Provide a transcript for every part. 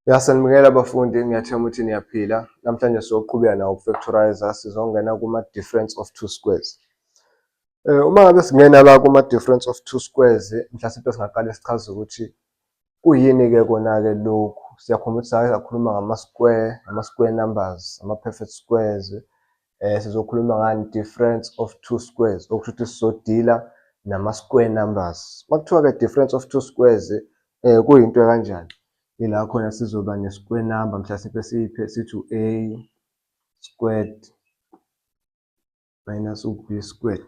Ngiyasanibingelela abafundi, ngiyathemba ukuthi niyaphila. Namhlanje sizoqhubeka nawo uku-factorize, sizongena kuma-difference of two squares. Uma ngabe singena la kuma-difference of two squares, mhlasimpe singaqale sichaze ukuthi kuyini-ke kona-ke lokhu. Siyakhumbula ukuthi sake sakhuluma ngama-square, ama-square numbers, ama-perfect squares. Sizokhuluma ngani? Difference of two squares, okusho ukuthi sizodila nama-square numbers. Uma kuthiwa-ke difference of two squares, kuyinto ekanjani? Ila khona sizoba ne-square number, mhlasimpe siyiphe sithi u-a squared minus u-b squared.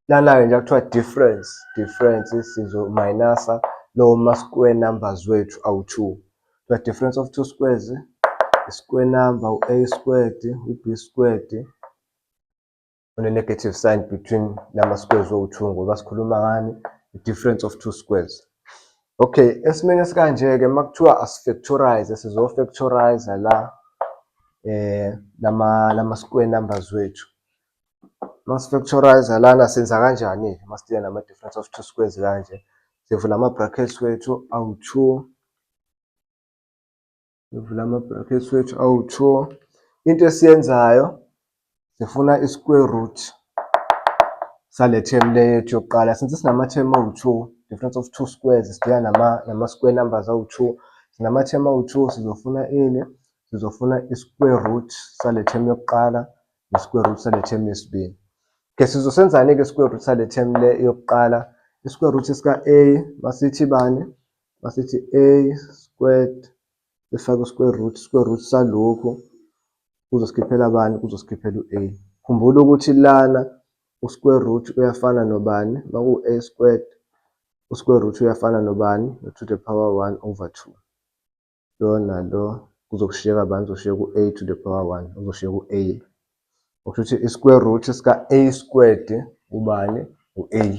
Lana-ke nje kuthiwa difference, difference sizo-minus-a lawo ma-square numbers wethu awu-two. Kuthiwa difference of two squares, i-square number u-a squared, u-b squared, une-negative sign between lama squares wowu-two ngoba sikhuluma ngani? I-difference of two squares. Okay, esimeni esikanje-ke uma kuthiwa asi-factorize, sizo-factorize la lama square numbers wethu. Masi-factorize lana senza kanjani-ke masidila nama-difference of two squares kanje? Sivula ama-brackets wethu awu-two, sivula ama-brackets wethu awu-two. Into esiyenzayo, sifuna i-square root sale term le yethu yokuqala. Since sinama-term awu-two, difference of two squares, sidila nama-square numbers awu-two. Sinama-term awu-two, sizofuna ini? Sizofuna i-square root sale term yokuqala ne-square root sale term yesibili. Okay, sizosenzani-ke i-square root sale term le yokuqala? I-square root sika-a, masithi bani? Masithi a squared, sifake u-square root, square root salokhu kuzosikhiphela bani? Kuzosikhiphela u-a. Khumbula ukuthi lana u-square root uyafana nobani? Maku-a squared, u-square root uyafana nobani? No-to the power 1 over 2. Lo nalo kuzokushiyeka bani? Kuzoshiyeka u-a to the power 1, kuzoshiyeka u-a. Okusho ukuthi i-square root sika-a squared ubani? U-a.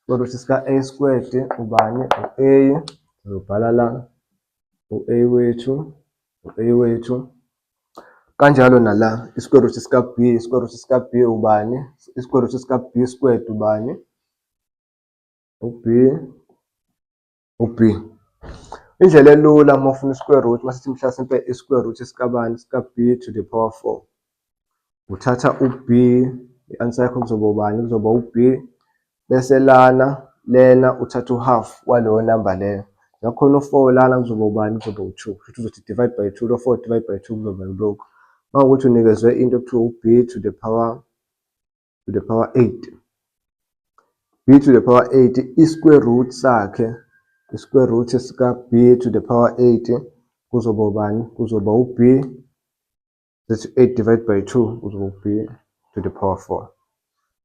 Square root sika-a squared ubani? U-a. Sizobhala la u-a wethu, u-a wethu. Kanjalo nala i-square root sika-b, i-square root sika-b ubani? I-square root sika-b squared ubani? U-b, u-b. Indlela elula uma ufuna i-square root, masithi mhlasimpe i-square root sikabani? Sika-b to the power 4. Uthatha u-b, i-answer yakho kuzoba ubani? Kuzoba u-b. Bese lana lena uthatha u-half waleyo number leyo. Nakhona u-4 lana kuzoba ubani? Kuzoba u-2. Kusho ukuthi uzothi divide by 2, lo 4 divide by 2 kuzoba yilokhu. Uma kuwukuthi unikezwe into ekuthiwa u-b to the power 8. B to the power 8, i-square root sakhe, i-square root sika b to the power 8 kuzoba ubani? Kuzoba u-b. Sithi 8 divided by 2 kuzoba u-b to the power 4.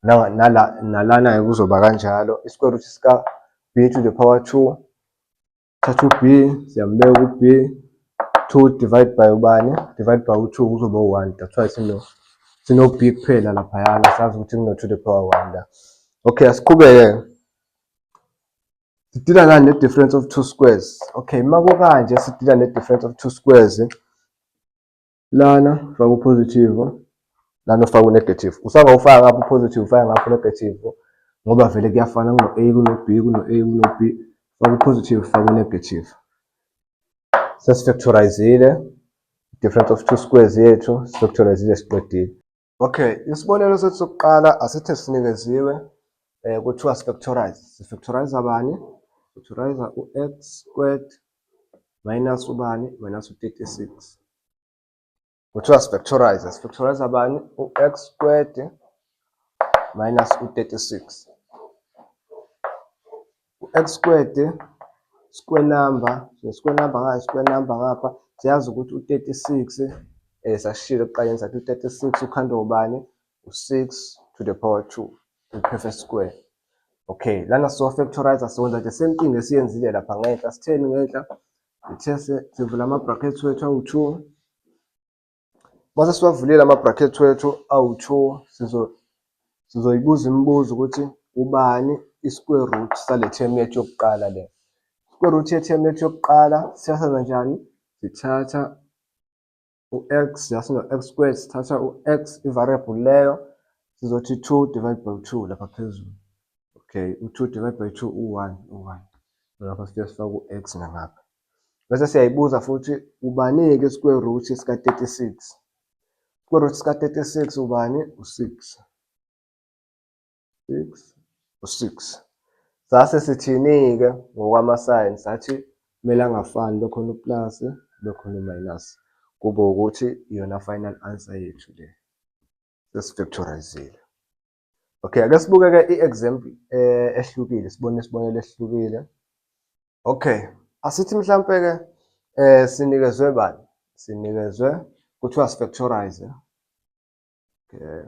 Nala nalana-ke kuzoba kanjalo. I-square root sika b to the power 2, thatha u-b, siyambeka u-b, 2 divide by ubani? Divide by u-2 kuzoba u-1. That's why sino b kuphela laphayana, sazi ukuthi kuno to the power 1 la. Okay, asiqhubeke. Sidila ngani ne-difference of two squares? Okay, uma kukanje sidila ne-difference of two squares. Lana ufaka u-positive, lana ufaka u-negative. Usangawufaka ngapha u-positive, ufake ngapha u-negative ngoba vele kuyafana, kuno-a kuno-b, kuno-a kuno-b. Faka u-positive, faka u-negative. Sesi-factorizile difference of two squares yethu, si-factorizile, siqedile. Okay, isibonelo sethu sokuqala, asithe sinikeziwe, kuthiwa si-factorize. Si-factorize bani? Factorize u-x squared minus ubani? Minus u-36. Kuthiwa si-factorize. Si-factorize bani? U-x squared minus u-36. U-x squared, square number, square number ngapha, square number ngapha. Siyazi ukuthi u-36, sasishilo ekuqaleni, sathi u-36 ukhandwa ubani? U-6 to the power 2, u-perfect square. Okay, lana sizo-factorize, siwenza the same thing esiyenzile lapha ngenhla. Sitheni ngenhla? Sithe sivula ama-brackets wethu awu-2. Mase siwavulile ama-brackets wethu awu-2, sizoyibuza imibuzo ukuthi ubani i-square root sale term yethu yokuqala le. Square root ye-term yethu yokuqala siyasenza njani? Sithatha u-x, yasino-x squared, sithatha u-x, i-variable leyo, sizothi 2 divided by 2 lapha phezulu. Okay, u-2 divided by 2 u-1, u-1. Ngapha sifike sifake u-x nangapha. Bese siyayibuza futhi ubani-ke i-square root sika-36? Square root sika-36 ubani? U-6. 6 u-6. Sase sithini-ke ngokwama-sign? Sathi kumele angafani, kube khona u-plus, kube khona u-minus. Kube ukuthi iyona final answer yethu le. Sesifactorizile. Okay, ake sibuke-ke i-example ehlukile, sibone isibonelo esihlukile. Okay, asithi mhlampe-ke sinikezwe bani? Sinikezwe kuthiwa sifactorize. Okay.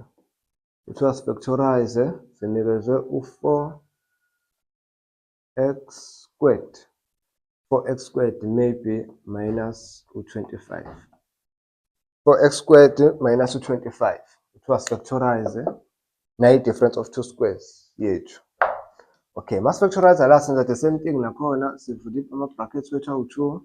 Kuthiwa sifactorize, sinikezwe u-4 x squared. 4x squared maybe minus u-25. 4x squared minus u-25. Kuthiwa sifactorize nayi difference of two squares yethu. Okay, masifactorize la senza the same thing nakhona, sivula ama-brackets wethu awu-2,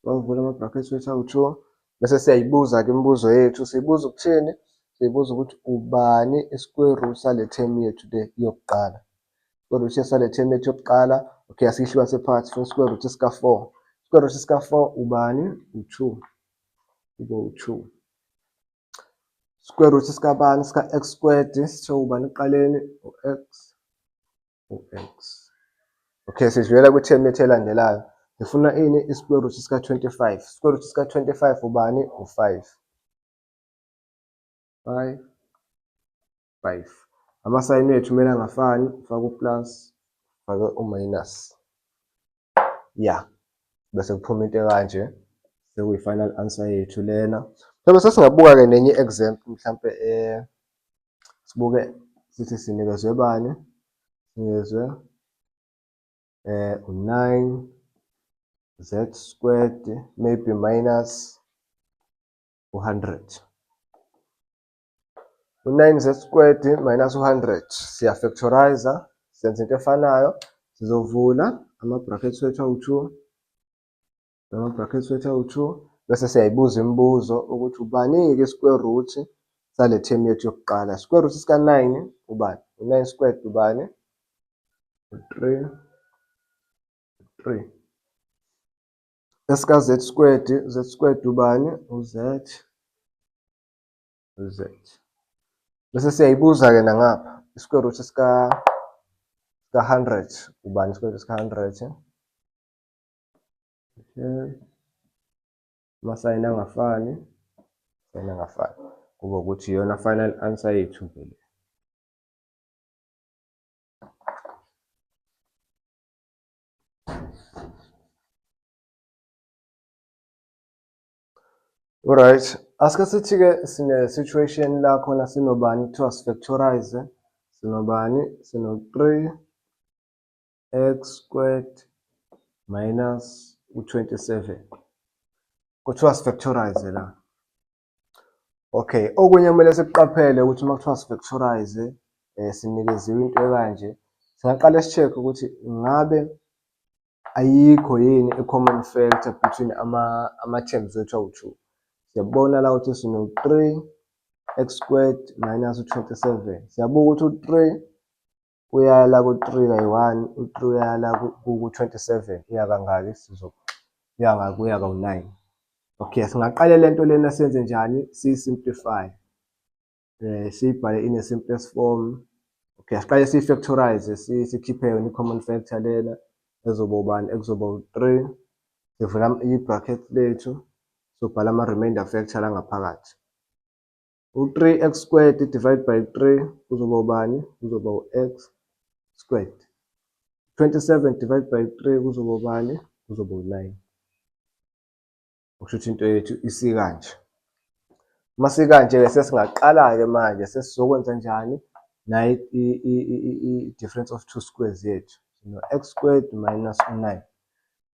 wavula ama-brackets wethu awu-2, bese siyayibuza-ke imibuzo yethu. Siyibuza ukuthini? Siyibuza ukuthi ubani i-square root sale term yethu le yokuqala. Square root sale term yethu yokuqala, okay, asiyihlukanise phakathi, sifuna square root sika-4. Square root sika-4 ubani? U-2. Kube u-2. Square root sikabani? Sika-x squared, sithe ubani ekuqaleni? U-x, u-x. Okay, sidlulela kwi-term yethu elandelayo. Sifuna ini? I-square root sika-25. Square root sika-25 ubani? U-5. 5, 5. Amasayini wethu kumele angafani, ufake u-plus, ufake u-minus. Ya, bese kuphuma into ekanje, sekuyi-final answer yethu lena. Mhlawumbe sesingabuka-ke nenye i-example mhlampe sibuke sithi sinikezwe bani? Sinikezwe u-9 z squared maybe minus u-100. U-9 z squared minus u-100 siyafactorize, senza into efanayo, sizovula ama-brackets wethu awu-2, ama-brackets wethu awu-2, bese siyayibuza imibuzo ukuthi ubani-ke i-square root sale term yethu yokuqala. Square root sika-9 ubani? U-9 squared ubani? U-3, 3. Esika-z squared, z squared ubani? U-z, u-z. Bese siyayibuza-ke nangapha i-square root sika 100 ubani? I-square root sika 100. Okay. Amasayini angafani, sayini angafani. Kube ukuthi iyona final answer yethu-ke le. Alright, asike sithi-ke sine-situation la khona sinobani kuthiwa sifactorize, sinobani, sino-3 x squared minus u-27. Kuthiwa sifactorize la. Okay, okunye kumele sikuqaphele ukuthi uma kuthiwa sifactorize sinikeziwe into ekanje, singaqale si-check ukuthi ngabe ayikho yini i-common factor between ama-terms wethu awu-2. Siyabona la ukuthi sino-3 x squared minus u-27. Siyabuka ukuthi u-3 uyala ku-3 kayi-1, u-3 uyala ku-27, uya kangaki? Uya ngaki? Uya kawu-9. Okay, singaqale le nto lena senze njani? Siyi-simplify. Siyibhale in a simplest form. Okay, asiqale siyi-factorize, sikhiphe yona i-common factor lena ezoba ubani? Ekuzoba u-3. Sivula i-bracket lethu, sobhala ama-remainder factor la ngaphakathi. U-3x squared divide by 3 kuzoba ubani? Kuzoba u-x squared. 27 divide by 3 kuzoba ubani? Kuzoba u-9. Kusho ukuthi into yethu isikanje. Uma sikanje-ke sesingaqala-ke manje sesizokwenza njani? Nayi i-difference of two squares yethu. No-x squared minus u-9.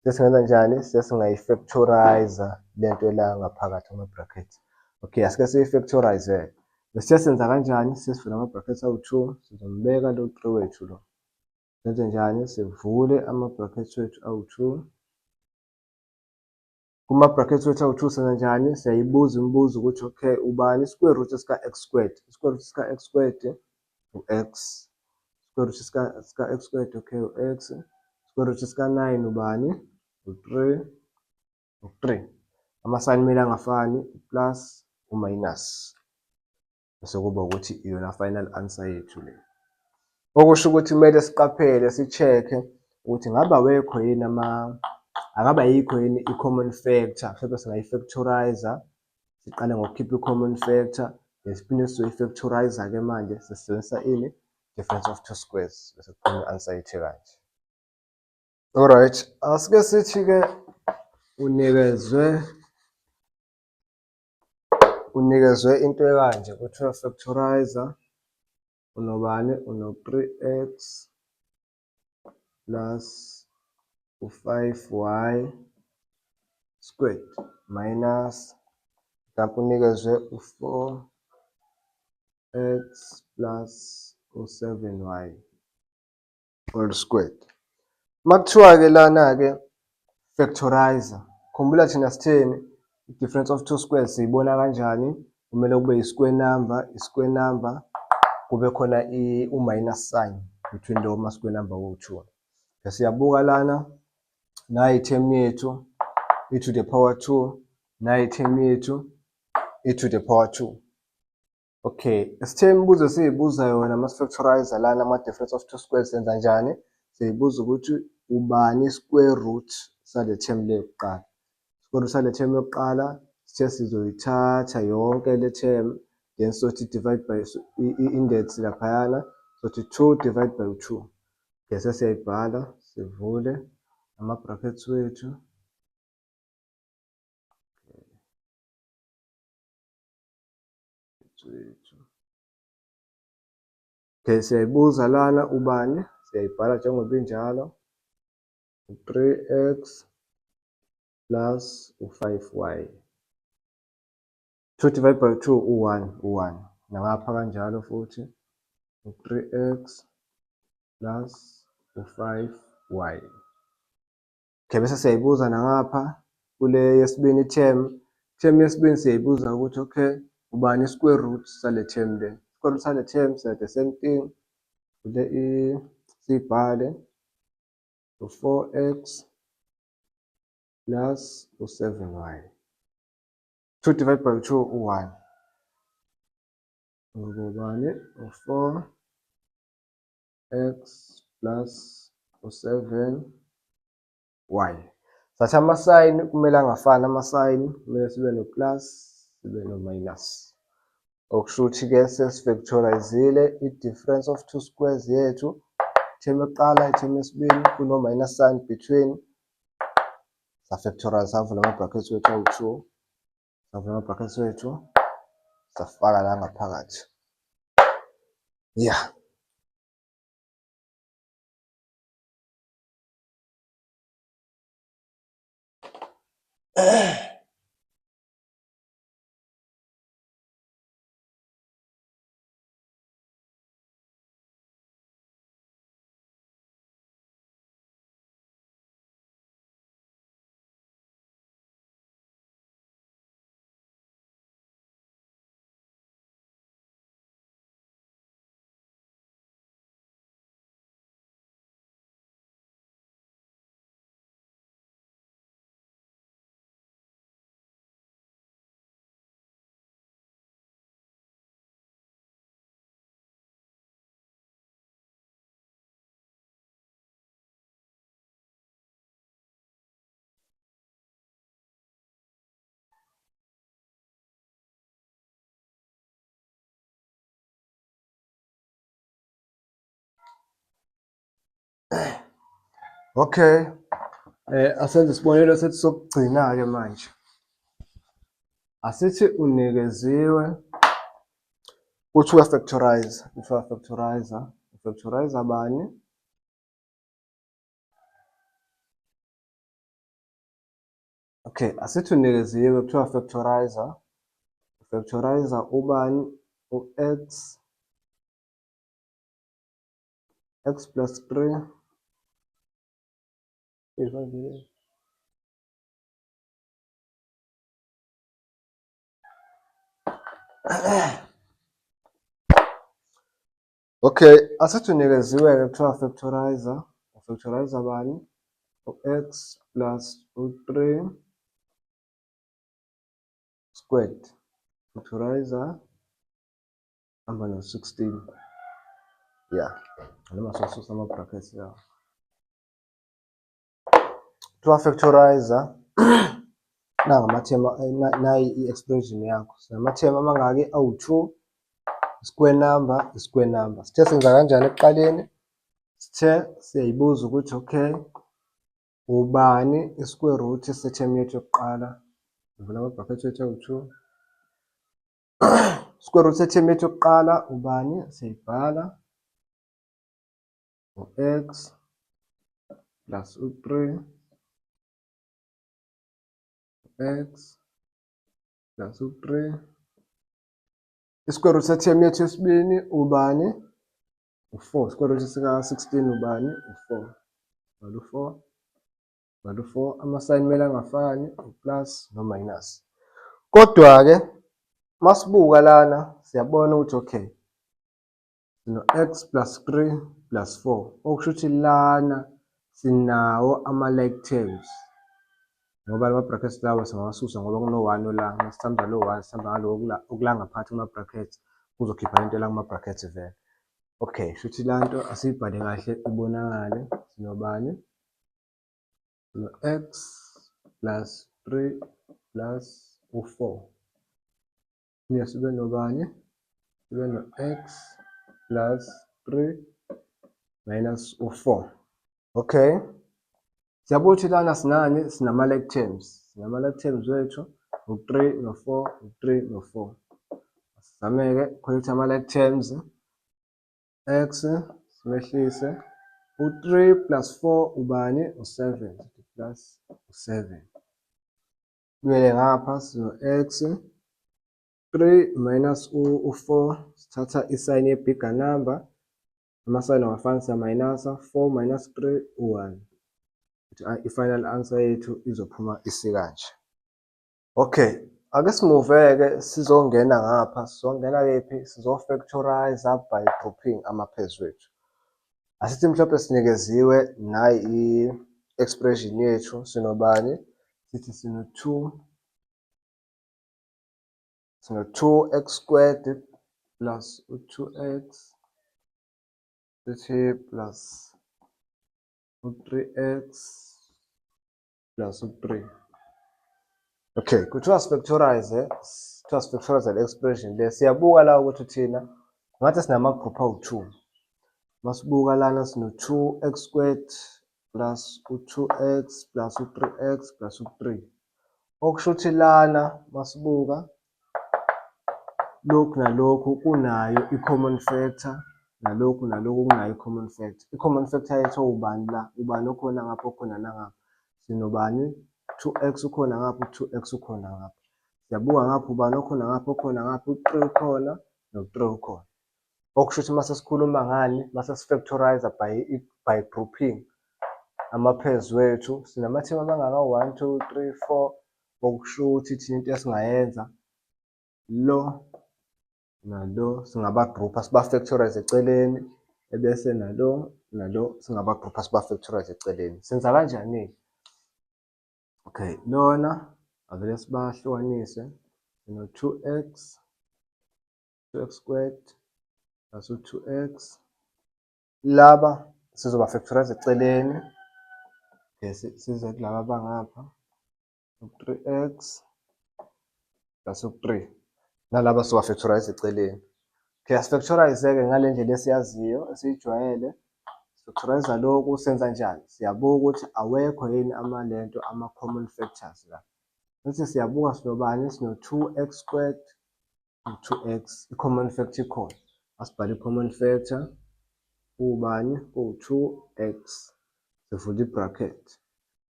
Sesingenza njani? Sesingayifactorize lento la ngaphakathi ama-brackets. Okay, asike siyifactorize. Bese senza kanjani? Sesivula ama-brackets awu-2, sizombeka lo 3 wethu lo. Senze njani? Sivule ama-brackets wethu awu-2. Kuma-brackets wethu awu-2 senza njani? Siyayibuza imibuzo ukuthi okay, ubani i-square root sika-x squared? I-square root sika-x squared u-x. Square root sika-x squared, okay, u-x. Square root sika-9 ubani? U-3. U-3. Amasayini kumele angafani, u-plus, u-minus. Bese kuba ukuthi iyona final answer yethu le. Okusho ukuthi kumele siqaphele si-check-e ukuthi ngabe awekho yini ama akaba yikho yini i-common factor mhlawumbe singayi-factorizer siqale ngokukhipha i-common factor then siphinde sizoyi-factorizer-ke manje sisebenzisa ini difference of two squares bese kuphuma i-answer yethu kanje. Alright, asike sithi-ke unikezwe unikezwe into ekanje kuthiwa factorizer unobani uno-3x plus u-5y squared minus mhlawumpe unikezwe u-4x plus u-7y all squared. Uma kuthiwa-ke lana-ke factorizer, khumbula thina sitheni i-difference of two squares siyibona kanjani? Kumele kube i-square number, i-square number, kube khona u-minus sign between lawo ma-square number wowu-two. Siyabuka lana, nayi i-term yethu e to the power 2, nayi i-term yethu e to the power 2. Okay, sithe imibuzo esiyibuza yona uma sifactorize lana ama-difference of two squares senza njani? Siyibuza ukuthi ubani i-square root sale term le yokuqala. Square root sale term yokuqala sithe sizoyithatha yonke le term then sothi divide by i-index laphayana sothi 2 divide by 2. Bese siyayibhala sivule ama-brackets wethu. Okay, siyayibuza lana ubani, siyayibhala njengoba injalo, u-3x plus u-5y. 2 divided by 2 u-1, u-1. Nangapha kanjalo futhi u-3x plus u-5y. Okay, bese siyayibuza nangapha kule yesibini term. Term yesibini siyayibuza ukuthi okay, ubani i-square root sale term le. Square root sale term siya the same thing. Kule siyibhale u-4x plus u-7y. 2 divided by 2 u-1. Ngubani? U-4 x plus u-7 y. Sathi amasayini kumele angafani amasayini, kumele sibe no-plus sibe no-minus. Okusho ukuthi-ke sesifactorizile i-difference of two squares yethu. Term yokuqala, i-term yesibili kuno-minus sign between. Safactorize, savula ama-brackets wethu awu-two, savula ama-brackets wethu, safaka la ngaphakathi. Yeah. Okay. Asenze isibonelo sethu sokugcina-ke manje. Asithi unikeziwe uthi uya-factorize, uthi uya-factorize, u-factorize bani? Okay, asithi unikeziwe kuthiwa factorizer. Factorizer ubani? U-x x plus 3 Okay, asithi unikeziwe-ke kuthiwa factorizer. Ufactorizer bani? U-x plus u-3 Squared. Factorizer hamba no-16. Yeah. Noma sosusa ama-brackets lawa. Kuthiwa factorizer nanga amathema, nayi i-expression yakho. Sinamathema amangaki? Awu-2. Square number, square number. Sithe senza kanjani ekuqaleni? Sithe siyayibuza ukuthi okay, ubani i-square root sethemu yethu yokuqala? Ngivula ama-brackets wethu awu-2. Square root sethemu yethu yokuqala ubani? Siyayibhala u-x plus u-3, x plus u-3. I-square root sethemu yethu yesibini ubani? U-4. Square root sika-16 ubani? U-4. Bhala u-4, bhala u-4. Ama-sign kumele angafani, u-plus no-minus. Kodwa-ke masibuka lana siyabona ukuthi okay, sino-x plus 3 plus 4, okusho ukuthi lana sinawo ama-like terms, ngoba lama brackets lawa singawasusa ngoba kuno-1 ola. Masithanda lo 1, sihamba ngalo okula ngaphansi kuma-brackets, kuzokhipha lento la kuma-brackets vele. Okay, shuthi la nto asiyibhale kahle ibonakale. Sinobani? Sino-x plus 3 plus u-4. Sibuye sibe nobani? Sibe no-x plus 3 minus u-4. Okay. Siyabuka ukuthi lana sinani? Sinama-like terms. Sinama-like terms wethu u-3 no-4, u-3 no-4. Asizame-ke collect ama-like terms. X simehlise. U-3 plus 4 ubani? U-7. Plus u-7. Buyele ngapha, sino-x 3 minus u-4, sithatha i-sign ye-bigger number, ama-sign awafani, siya-minus-a. 4 minus 3 u-1. I-final answer yethu izophuma isikanje. Okay, ake si-move-ke sizongena ngapha. Sizongena kephi? Sizo-factorize by grouping ama-pairs wethu. Asithi mhlawumbe sinikeziwe nayi i-expression yethu, sinobani? Sithi sino-2, sino-2x squared plus u-2x, sithi plus u-3x plus u-3. Okay, kuthiwa si-factorize, kuthiwa si-factorize le expression le. Siyabuka la ukuthi thina ngathi sinama-group awu-2. Masibuka lana sino-2x squared plus u-2x plus u-3x plus u-3. Okusho ukuthi lana masibuka lokhu nalokhu kunayo i-common factor, nalokhu nalokhu kunayo i-common factor. I-common factor yethu ubani la? Ubani okhona ngapha, okhona nangapha? Sinobani? 2x ukhona ngapha, u-2x ukhona ngapha. Siyabuka ngapha, ubani okhona ngapha, okhona ngapha? U-3 ukhona no-3 ukhona. Okusho ukuthi mase sikhuluma ngani? Mase si-factorize by grouping ama-pairs wethu, sinamathemu amangaka? 1, 2, 3, 4. Okusho ukuthi thina into esingayenza, lo nalo singaba-group-a siba-factorize eceleni, ebese nalo nalo singaba-group-a siba-factorize eceleni. Senza kanjani-ke? Okay, lona avele sibahlukanise, sino-2x, 2x squared plus u-2x. Laba sizoba-factorize eceleni. Okay, size kulaba abangapha, u-3x plus u-3, nalaba siwa-factorize eceleni. Okay, asi-factorize-ke ngale ndlela esiyaziyo, esiyijwayele. Factorize lokhu senza njani? Siyabuka ukuthi awekho yini amalento ama-common factors la. Bese siyabuka, sinobani? Sino-2x squared no-2x, i-common factor ikhona. Asibhale i-common factor, ubani? Kuwu-2x. Sivula i-bracket.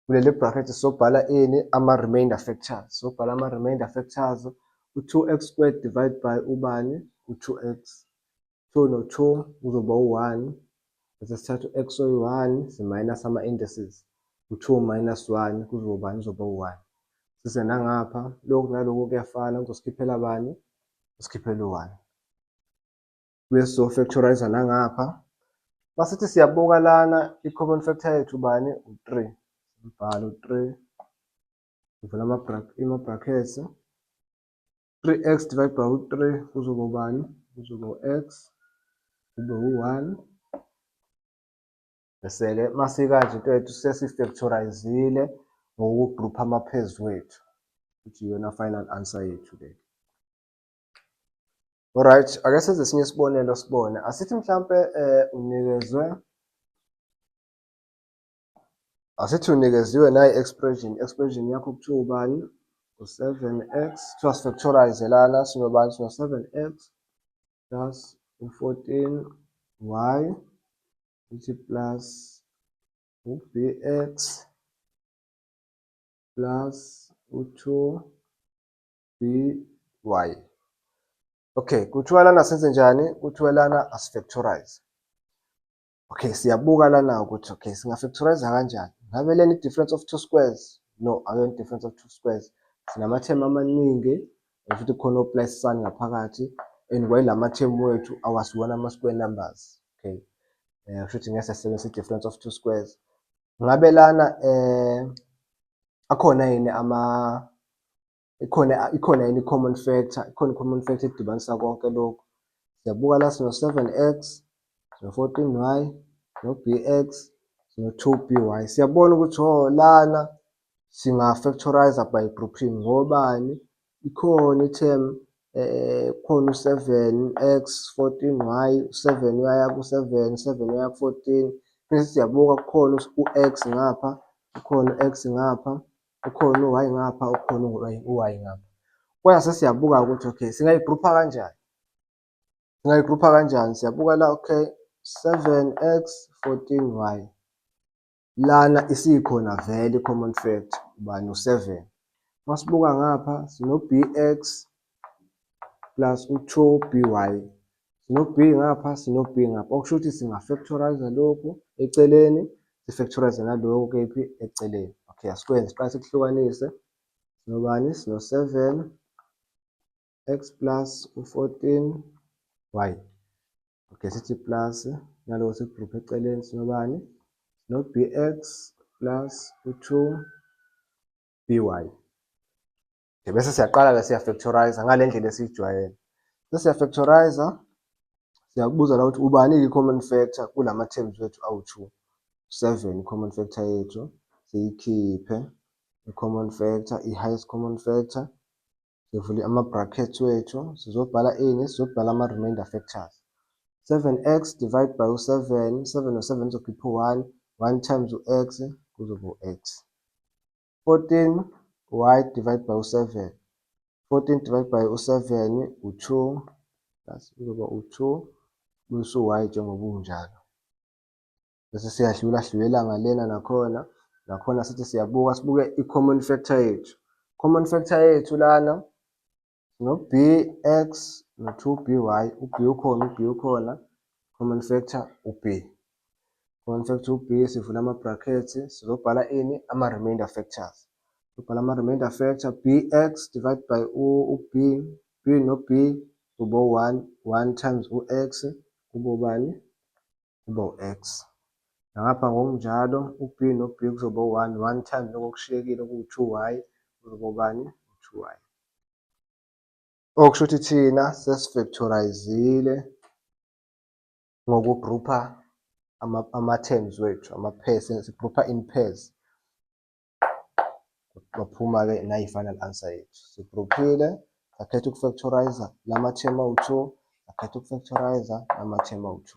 Kuleli bracket sizobhala ini? Ama-remainder factors. Sizobhala ama-remainder factors, u-2x squared divide by ubani? U-2x. 2 no-2 kuzoba u-1. Bese sithatha u-x oyi-1, si-minus ama-indices. U-2 minus 1 kuzoba ubani? Kuzoba u-1. Sise nangapha, lokhu nalokhu kuyafana, kuzosikhiphela bani? Kusikhiphela u-1. Bese sizo-factorize nangapha. Masithi siyabuka lana, i-common factor yethu ubani? U-3. Sibhale u-3. Sivula ama-brackets. 3x divided by u-3 kuzoba ubani? Kuzoba u-x, kube u-1. Bese-ke masikanje into yethu sesifactorizile ngokugrupha ama-pairs wethu. Ukuthi iyona final answer yethu le. Alright, ake senze esinye isibonelo sibone. Asithi mhlampe unikezwe, asithi unikeziwe nayi expression, expression yakho kuthiwa ubani? U-7x, kuthiwa sifactorize lana, sinobani? Sino-7x plus u-14y, ithi plus u-bx plus u-2by. Okay, kuthiwa lana senze njani? Kuthiwa lana asifactorize. Okay, siyabuka lana ukuthi okay, singafactorize kanjani? Ngabe lena i-difference of two squares? No, akuyona i-difference of two squares. Sinamathemu amaningi futhi kukhona o-plus sign ngaphakathi and kwayilamathemu wethu awasiwona ama-square numbers. Okay. Kusho ukuthi ngeke sisebenzise i-difference of two squares. Ngabe lana akhona yini ama ikhona yini i-common factor? Ikhona i-common factor edibanisa konke lokhu. Siyabuka la, sino-7x, sino-14y, sino-bx, sino-2by. Siyabona ukuthi oh, lana singa-factorize by grouping ngobani? Ikhona i-term, khona u-7x 14y, u-7 uyaya ku-7, 7 uyaya ku-14. Bese siyabuka, kukhona u-x ngapha, ukhona u-x ngapha, ukhona u-y ngapha, ukhona u-y ngapha. Kodwa sesiyabuka ukuthi okay, singayigrupha kanjani? Singayigrupha kanjani? Siyabuka la, okay, 7x 14y. Lana isikhona vele i-common factor, ubani? U-7. Masibuka ngapha sino-bx plus u-2by. Sino-b ngapha, sino-b ngapha. Okusho ukuthi singafactorize lokhu eceleni, sifactorize nalokhu kephi? Eceleni. Okay, asikwenze, siqale sikuhlukanise. Sinobani? Sino-7 x plus u-14 y. Okay, sithi plus naloko sigroup eceleni, sinobani? Sino-bx plus u-2 by. Okay, bese siyaqala-ke siyafactorize ngale ndlela esiyijwayele. Bese siyafactorize, siyakubuza la ukuthi ubani-ke i-common factor kulama terms wethu awu-2. 7 i-common factor yethu, siyikhiphe i-common factor, i-highest common factor. Sivule ama-brackets wethu, sizobhala ini? Sizobhala ama-remainder factors. 7x divide by u-7, 7 no-7 kuzokhipha u-1, 1 times u-x kuzoba u-x. 14 y divide by u-7, 14 divide by u-7 u-2, plus kuzoba u-2, buyisa u-y njengoba unjalo. Bese siyadlula, dlulela ngalena nakhona, sithi siyabuka, sibuke i-common factor yethu. Common factor yethu lana no-bx no-2by, u-b ukhona, u-b ukhona, common factor u-b. Common factor u-b, sivula ama-brackets, sizobhala ini? Ama-remainder factors. Sizobhala ama-remainder factor, bx divide by u-b, b no-b kuba u-1, 1 times u-x kuba ubani? Kuba u-x. Nangapha ngokunjalo u-b no-b kuzoba u-1, 1 times lokho okushiyekile okuwu-2y kuzoba ubani? U-2y. Okusho ukuthi thina sesifactorizile ngokugrupha ama-terms wethu, ama-pairs, sigrupha in pairs. Kwaphuma-ke nayi final answer yethu. Sigruphile, sakhetha ukufactorize lama-term awu-2, sakhetha ukufactorize lama-term awu-2.